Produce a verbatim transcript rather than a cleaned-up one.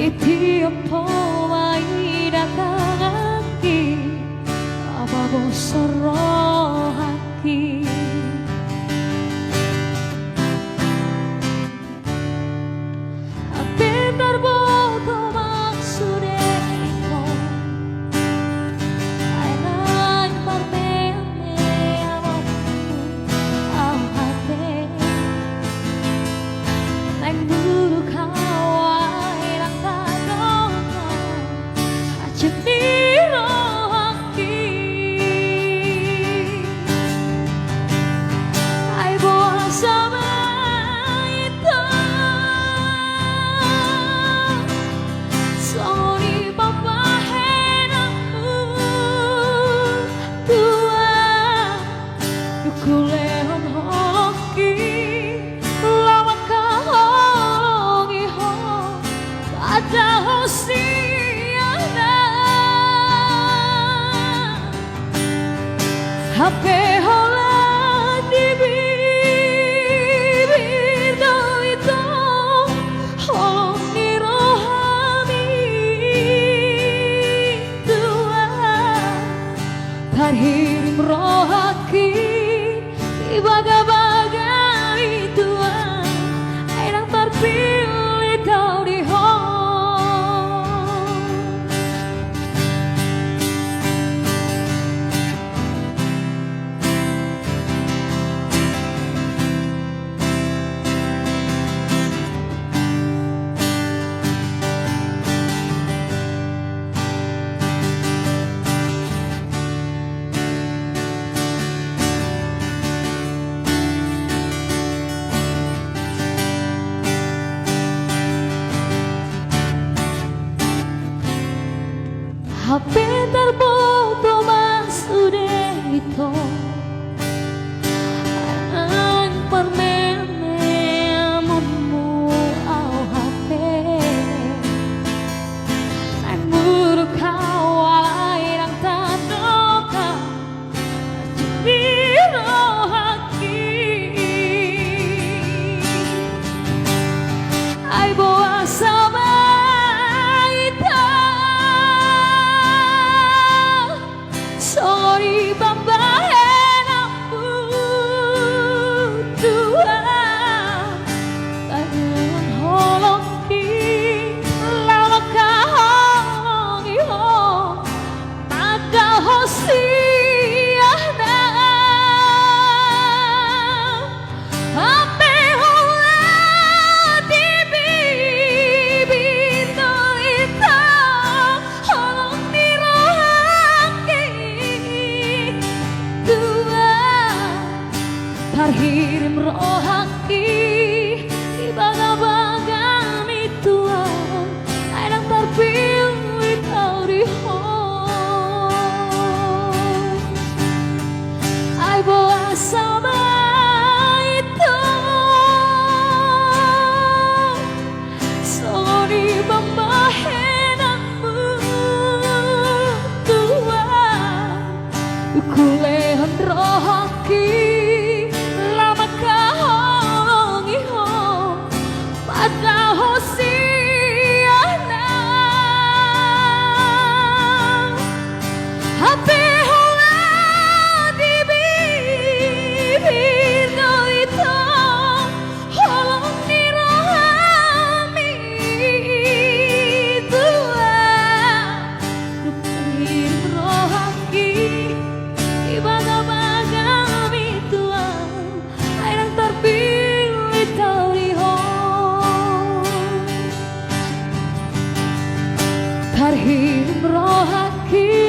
Itiop ho ma ida tanganki, paboso rohangki. Hape tarboto ma sude ho, ai naeng marmeameamon au hape. Naeng buruk au ai ndang tadok ho, hansit ni rohangki. Ai boasa ma ito, songon i pambahenanmu, Tuhan. Dung hulehon holongki laho mangkaholongi ho, padahal hosiana. Hape holan di bibir do ito holong ni rohami, Tuhan. Tarhirim rohangki di bagabagami, Tuhan, ai ndang tarpillit au di ho. Hape tarboto ma sude ito, ai naeng marmeameamonmu au hape. Naeng buruk au ai ndang tadok ho, hansit ni rohangki. Ai boasa ma ito, songon i pambahenanmu, Tuhan. Tarhirim holongki laho mangkaholongi ho, padahal hosiana. Hape holan di bibir do ito holong ni rohangki, Tuhan. Tarhirim rohangki di bagabagami, Tuhan, ai ndang tarpillit au di ho. Ai boasa ma ito, songon i pambahenanmu, Tuhan. Dung hulehon rohangki laho mangkaholongi ho, padahal hosiana. Hape holan di bibir do ito holong ni rohami, Tuhan. Dung tarhirim rohangki di bagabagami, Tuhan, ai ndang tarpillit au di ho. Tarhirim rohangki